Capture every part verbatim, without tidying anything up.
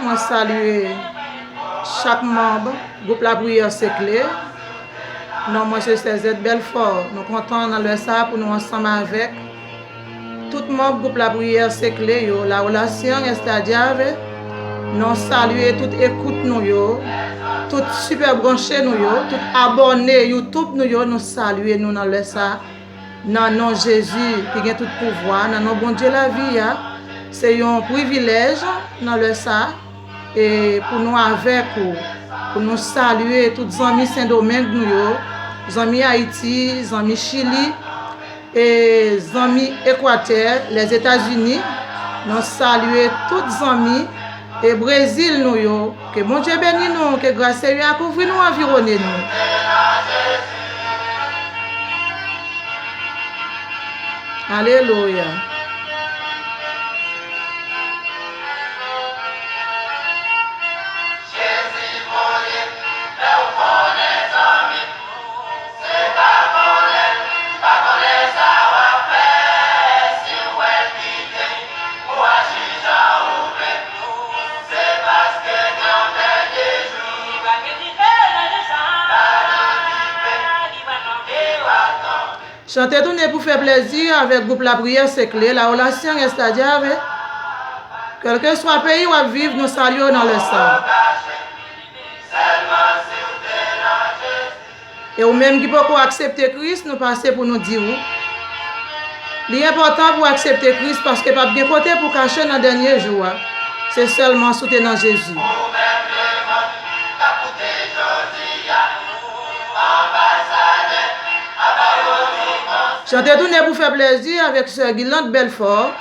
Mwen salye chak manm gwoup Lapriyè Sekle. Non mwen se Sè Zèt Bèlfò. Nou kontan nan lè sa a pou nou ansanm avèk tout manm gwoup Lapriyè Sekle yo, La Oración Está Llave. Nou salye tout ekout nou yo, tout sipè branche nou yo, tout abòne YouTube nou yo, nou salye nou nan lè sa a. Nan non Jezi ki gen tout pouvwa, nan non Bondye lavi a, se yon privilèj nan lè sa a, e pou nou avèk ou, pou nou salye tout zanmi Sendomeng nou yo, zanmi Ayiti, zanmi Chili, e zanmi Ekwatè, Lèzetazini. Nou salye tout zanmi e Brezil nou yo. Ke Bondye beni nou, ke gras Senyè a kouvri nou, anviwone nou. Alelouya. Chante tounen pou fè plezi avèk gwoup Lapriyè Sekle, La Oración Está Llave. Kèlkeswa peyi w ap viv, nou salye w nan lè sa a. E ou menm ki poko aksepte Kris, nou pase pou nou di w. Li enpòtan pou w aksepte Kris paske p ap gen kote pou w kache nan dènye jou a. Se sèlman si w te nan Jezi. Chante tounen pou fè plezi avèk sè Guirlande Belfort.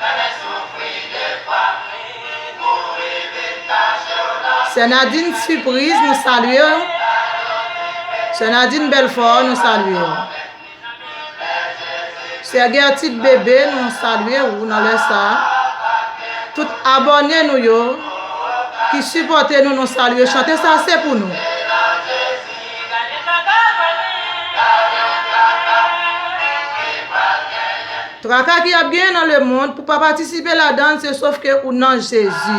Sè Nadine Surprise, nou salye w. Sè Nadine Belfort, nou salye w. Sè Gertide Bébé, nou salye w nan lè sa a. Tout abòne nou yo ki sipòte nou, nou salye. Chante sa se pou nou. Traka ki ap genyen nan lemonn, pou pa patisipe ladan l, se sof ke ou nan Jezi.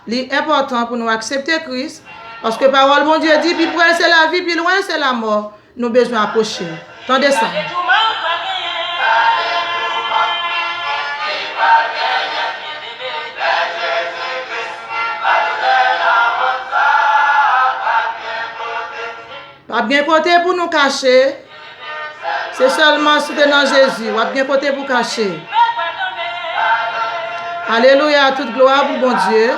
Li enpòtan pou nou aksepte Kris, paske pawòl Bondye di, pi pre l se lavi, pi lwen l se lamò. Nou bezwen apwoche. Tande sa. P ap gen kote pou nou kache. Se sèlman si w te nan Jezi, w ap gen kote pou kache. Alelouya, tout glwa pou Bondye.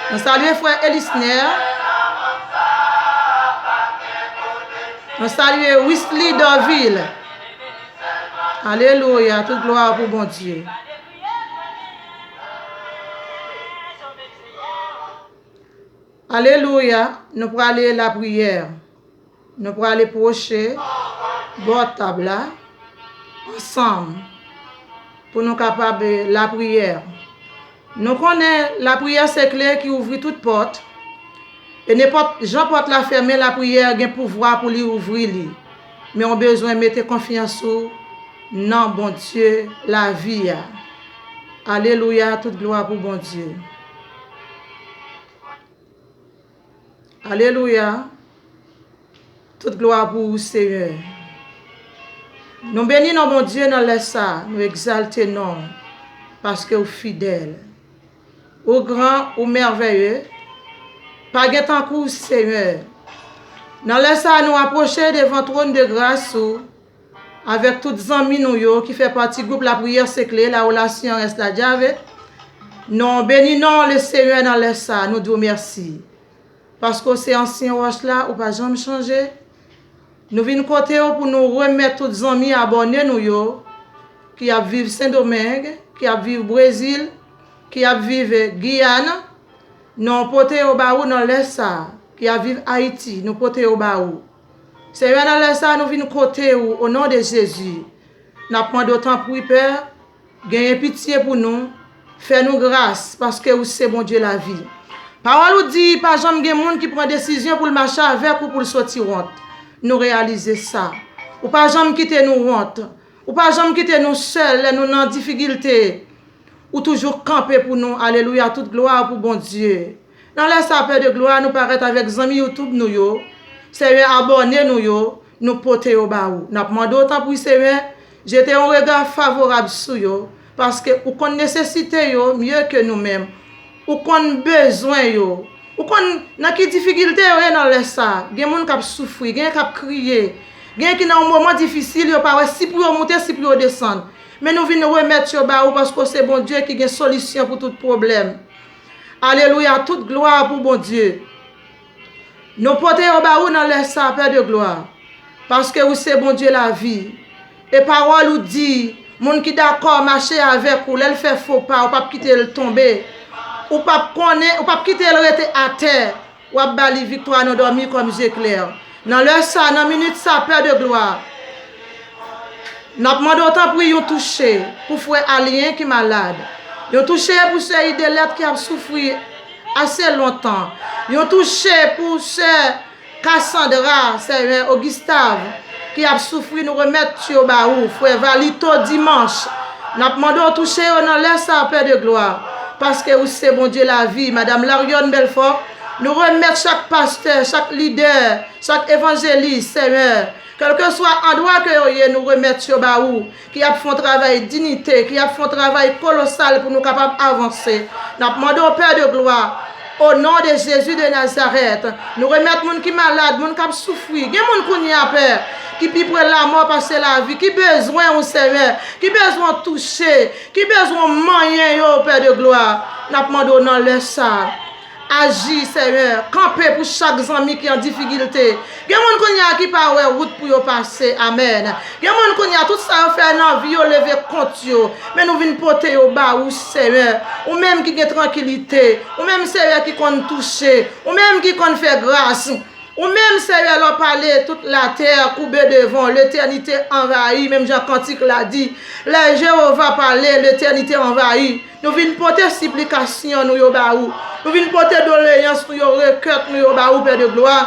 Nou salye frè Elisner. Nou salye Wisly Dorvil. Alelouya, tout glwa pou Bondye. Alelouya, nou prale lapriyè. Nou prale pwoche bò tab la ansanm pou nou kapab lapriyè. Nou konnen lapriyè se kle ki ouvri tout pòt. E nenpòt jan pòt la fèmen, lapriyè gen pouvwa pou li ouvri li. Men w bezwen mete konfyans ou nan Bondye lavi a. Alelouya, tout glwa pou Bondye. Alelouya. Tout glwa pou ou, Senyè. Nou beni non Bondye nan lè sa, nou egzalte non w, paske w fidèl. Ou gran, ou mèvèye. Pa gen tankou w, Senyè. Nan lè sa, nou apwoche devan twòn de gras ou, avèk tout zanmi nou yo ki fè pati gwoup lapriyè sekle, La Oración Está Llave. Nou beni non w, Lesenyè, nan lè sa, nou di w mèsi. Paske w se ansyen wòch la, ou pa janm chanje. Nou vin kote w pou nou remèt tout zanmi abòne nou yo, ki ap viv Sendomeng, ki ap viv Brezil, ki ap viv Giyàn. Nou pote yo ba ou nan lè sa, ki ap viv Ayiti, nou pote yo ba ou. Senyè, nan lè sa, nou vin kote ou, o non de Jezi. N ap mande w, tanpri, Pè, genyen pitye pou nou, fè nou gras, paske ou se Bondye lavi. Pawòl ou di, pa janm gen moun ki pran desizyon pou l mache avèk ou pou l soti wont. Nou reyalize sa. Ou pa janm kite nou wont. Ou pa janm kite nou sèl lè nou nan difikilte. Ou toujou kanpe pou nou. Alelouya, tout glwa pou Bondye. Nan lè sa, Pè de glwa, nou parèt avèk zanmi YouTube nou yo, Senyè, abòne nou yo, nou pote yo ba ou. N ap mande w, tanpri, Senyè, jete yon rega favorab sou yo, paske ou konn nesesite yo mye ke nou menm. Ou konn bezwen yo. Ou konn nan ki difikilte yo ye nan lè sa. Gen moun k ap soufri, gen k ap kriye, gen ki nan yon moman difisil, yo pa wè si pou yo moute, si pou yo desann. Men nou vin remèt yo ba ou, paske w se Bondye ki gen solisyon pou tout pwoblèm. Alelouya, tout glwa pou Bondye. Nou pote yo ba ou nan lè sa, Pè de glwa, paske ou se Bondye lavi. E pawòl ou di, moun ki dakò mache avèk ou, lè l fè fo pa, ou p ap kite l tonbe. Ou p ap konnen, ou p ap kite l rete atè. W ap ba li viktwa nan dòmi kòm zeklè. Nan lè sa, nan minit sa, Pè de glwa, n ap mande w, tanpri, yon touche pou frè Alyen ki malad. Yon touche pou sè Idelèt ki ap soufri ase lontan. Yon touche pou sè Cassandra, sè Ogistav, ki ap soufri, nou remèt yo ba ou. Frè Valito Dimanch, n ap mande w touche yo nan lè sa, Pè de glwa, paske ou se Bondye lavi. Madanm Larione Belfort, nou remèt chak pastè, chak lidè, chak evanjelis, Senyè, kèlkeswa andwa ke yo ye, nou remèt yo ba ou, ki ap fè yon travay dinite, ki ap fè yon travay kolosal pou nou kapab avanse. N ap mande w, Pè de glwa, o non de Jezi de Nazarèt, nou remèt moun ki malad, moun k ap soufri. Gen moun kounye a, Pè, ki pi pre lamò pase lavi, ki bezwen ou, Senyè, ki bezwen w touche, ki bezwen w manyen yo, Pè de glwa. N ap mande w nan lè sa, aji, Senyè, kanpe pou chak zanmi ki an difikilte. Gen moun kounye a ki pa wè wout pou yo pase. Amèn. Gen moun kounye a, tout sa yo fè nan vi yo leve kont yo. Men nou vin pote yo ba ou, Senyè. Ou menm ki gen trankilite. Ou menm, Senyè, ki konn touche. Ou menm ki konn fè gras. Ou menm, Senyè, lè w pale, tout latè koube devan w, letènite anvayi, menm jan kantik la di, lè Jewova pale, letènite anvayi. Nou vin pote siplikasyon nou yo ba ou. Nou vin pote doleyans nou yo, rekèt nou yo ba ou, Pè de glwa.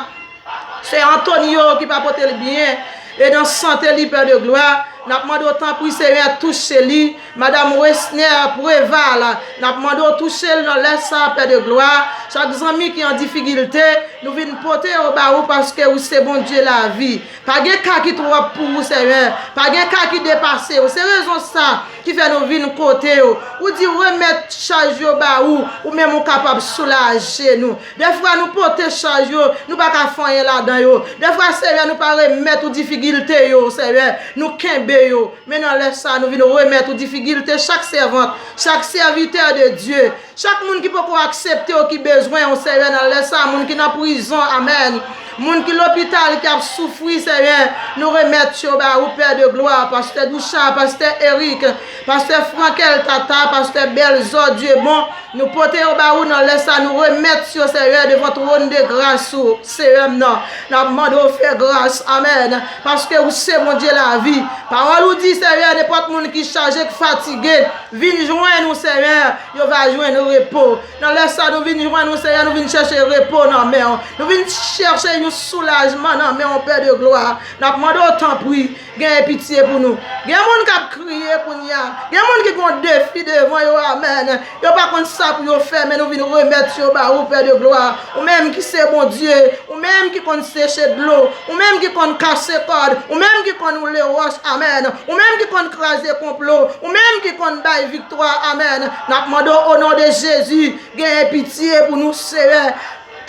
Sè Antonio ki pa pote l byen, e nan sante li, Pè de glwa, n ap mande w, tanpri, Senyè, touche li. Madanm Wesner Preval, n ap mande w touche l nan lè sa, Pè de glwa. Chak zanmi ki an difikilte, nou vin pote yo ba ou, paske ou se Bondye lavi. Pa gen ka ki twòp pou ou, Senyè. Pa gen ka ki depase ou. Se rezon sa ki fè nou vin kote ou. Ou di remèt chaj yo ba ou, ou menm ou kapab soulaje nou. Dèfwa nou pote chaj yo, nou pa ka fè anyen ladan yo. Dèfwa, Senyè, nou pa remèt ou difikilte yo, Senyè. Nou kenbe yo. Men nan lè sa, nou vin remèt ou difikilte chak sèvant, chak sèvitè de Dye. Chak moun ki poko aksepte w, ki bezwen w, Senyè, nan lè sa, moun ki nan prizon, amèn. Moun ki lopital, ki ap soufri, Senyè, nou remèt yo ba ou, Pè de glwa, pastè Doucha, pastè Eric, pastè Frankel Tata, pastè Belzò Diebon, nou pote yo ba ou nan lè sa, nou remèt yo, Senyè, devan twòn de gras ou, Senyè m nan. N ap mande w fè gras, amèn, paske ou se Bondye lavi. Pawòl ou di, Senyè, nenpòt moun ki chaje, k fatige, vin jwenn ou, Senyè, yo va jwenn repo. Nan lè sa, nou vin jwenn ou, Senyè, nou vin chèche repo nan men w. Nou vin chèche yon soulajman nan men w, Pè de glwa. N ap mande w, tanpri, genyen pitye pou nou. Gen moun k ap kriye kounye a. Gen moun ki gen yon defi devan yo, amèn. Yo pa konn sa pou yo fè, men nou vin remèt yo ba ou, Pè de glwa. Ou menm ki se Bondye, ou menm ki konn seche dlo, ou menm ki konn kase kòd, ou menm ki konn woule wòch, amèn. Ou menm ki konn kraze konplo, ou menm ki konn bay viktwa, amèn. N ap mande w, o non de Jezi, genyen pitye pou nou, Senyè.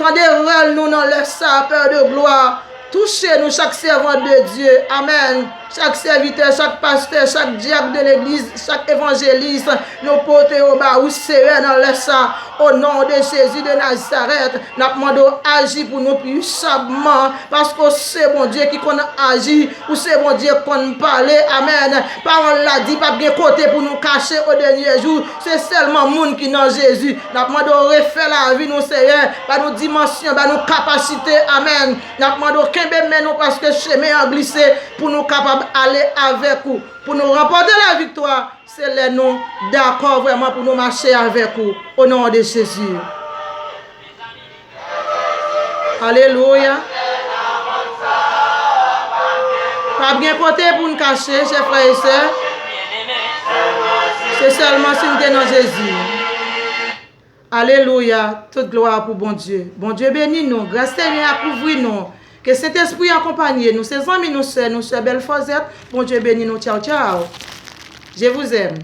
Tande rèl nou nan lè sa, Pè de glwa. Touche nou, chak sèvant de Dye. Amèn. Chak sèvitè, chak pastè, chak dyak de legliz, chak evanjelis, nou pote yo ba ou, Senyè, nan lè sa. O non de Jezi de Nazarèt, n ap mande w aji pou nou pwisabman, paske w se Bondye ki konn aji, ou se Bondye k konn pale. Amèn. Pawòl la di, p ap gen kote pou nou kache o dènye jou. Se sèlman moun ki nan Jezi. N ap mande w refè lavi nou, Senyè. Ba nou dimansyon, ba nou kapasite. Amèn. N ap mande w kenbe men nou, paske chemen an glise, pou nou kapab ale avèk ou, pou nou ranpòte laviktwa. Se lè nou dakò vrèman pou nou mache avèk ou. O non de Jezi. Alelouya. Pa gen kote pou n kache, chè frè e sè. Se sèlman si n te nan Jezi. Alelouya, tout glwa pou Bondye. Bondye beni nou, gras Senyè a kouvri nou. Ke Sentespri akonpanye nou, se zanmi nou, sè nou, sè Bèl Fòzèt. Bondye beni nou, tchaw tchaw. Je vous aime.